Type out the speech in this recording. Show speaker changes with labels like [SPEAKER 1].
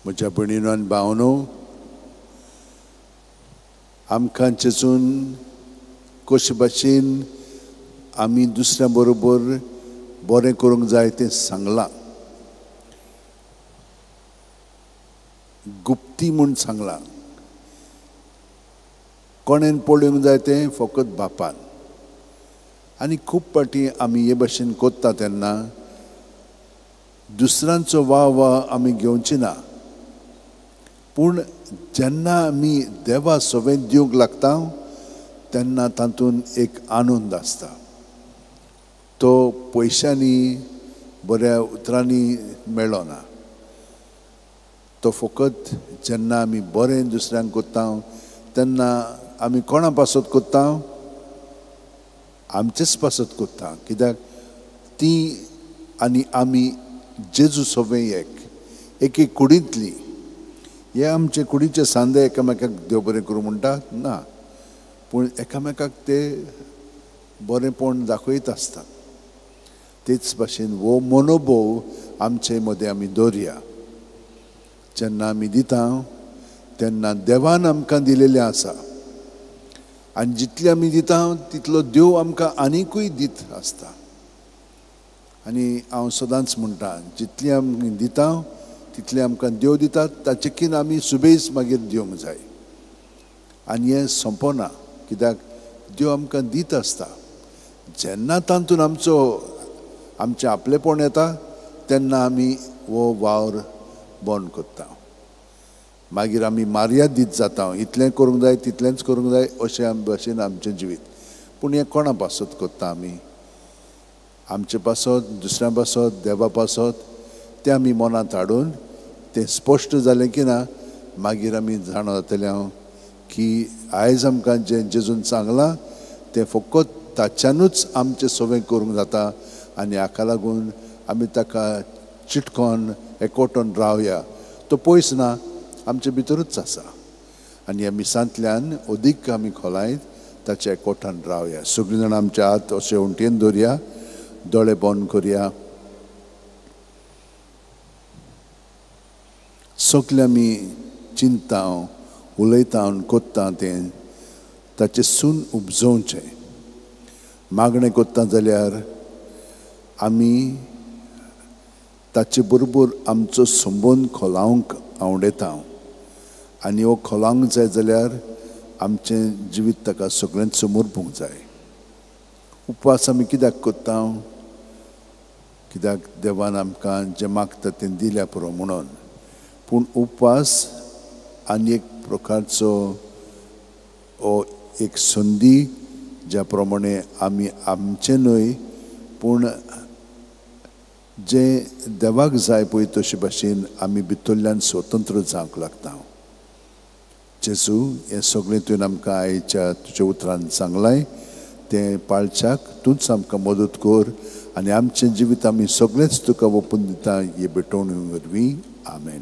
[SPEAKER 1] म्हज्या भयणीनो आनी भावनो, आमकां जेजून कशे भाशेन आमी दुसऱ्या बरोबर बरें करूंक जाय तें सांगलां, गुप्ती म्हूण सांगलां. कोणेन पळोवंक जाय तें फकत बापान. आनी खूब फावटी आमी हे भाशेन कोत्ता तेन्ना दुसऱ्यांचो वा वा आमी घेवची ना, पूण जेन्ना आमी देवा सवें दिवंक लागता तेन्ना तातूंत एक आनंद आसता. तो पयशांनी बऱ्या उतरांनी मेळना, तो फकत जेन्ना आमी बरें दुसऱ्यांक कोत्ता तेन्ना आमी कोणा पासत कोत्ता, आमचेच पासत कोत्ता. कित्याक ती आनी आमी जेजू सवें एक एके कुडींतली. हे आमचे कुडीचे सांदे एकामेकाक देव बरें करूं म्हणटात ना, पूण एकामेकाक ते बरेंपण दाखयत आसतात. तेच भाशेन हो मनोभोव आमचे मदें आमी दवरया. जेन्ना आमी दिता तेन्ना देवान आमकां दिलेलें आसा, आनी जितलें आमी दिता तितलो देव आमकां आनिकूय दीत आसता. आनी हांव सदांच म्हणटा, जितलें आमी दिता तितलें आमकां देव दितात, ताचेकीन आमी सुबेज मागीर दिवंक जाय. आनी हें सोंपना, कित्याक देव आमकां दीत आसता. जेन्ना तातूंत आमचो आमचें आपलेपण येता तेन्ना आमी हो वावर बंद करता. मागीर आमी मार्यादीत जाता, इतलें करूंक जाय तितलेंच करूंक जाय अशें आम भाशेन आमचें जिवीत. पूण हें कोणा पासत करता आमी? आमचे पासत, दुसऱ्या पासत, देवा पासत. तें आमी मनांत हाडून तें स्पश्ट जालें की ना मागीर आमी जाणा जातलें हांव की आयज आमकां जें जेजून सांगलां तें फकत ताच्यानूच आमचें सवें करूंक जाता. आनी हाका लागून आमी ताका चिटकोन एकवटोन रावया. तो पयस ना, आमचे भितरूच आसा. आनी ह्या मिसांतल्यान अदीक आमी खोलायत ताच्या एकवटान रावया. सगळीं जाणां आमचे हात अशे उंटयेन दवरया, दोळे बंद करया. सगळें आमी चिंता उलयता कोत्ता तें ताचें सून उपजोवचें. मागणें कोत्ता जाल्यार आमी ताचे बरोबर आमचो संबंद खोलावंक आवडटा. आनी हो खोलावंक जाय जाल्यार आमचें जिवीत ताका सगळ्यांत समर्पूंक जाय. उपवास आमी कित्याक कोत्ता? कित्याक देवान आमकां जें मागता तें दिल्या पुरो म्हणून. पूण उपवास आनी एक प्रकारचो हो एक संदी ज्या प्रमाणे आमी आमचें न्हय पूण जें देवाक जाय पळय तशे भाशेन आमी भितरल्यान स्वतंत्र जावंक लागता. जेजू, हें सगळें तुवें आमकां आयच्या तुज्या उतरान सांगलां तें पाळच्याक तूंच आमकां मदत कर आनी आमचें जिवीत आमी सगळेंच तुका ओपून दिता हे भेटवणी वरवीं. आमेन.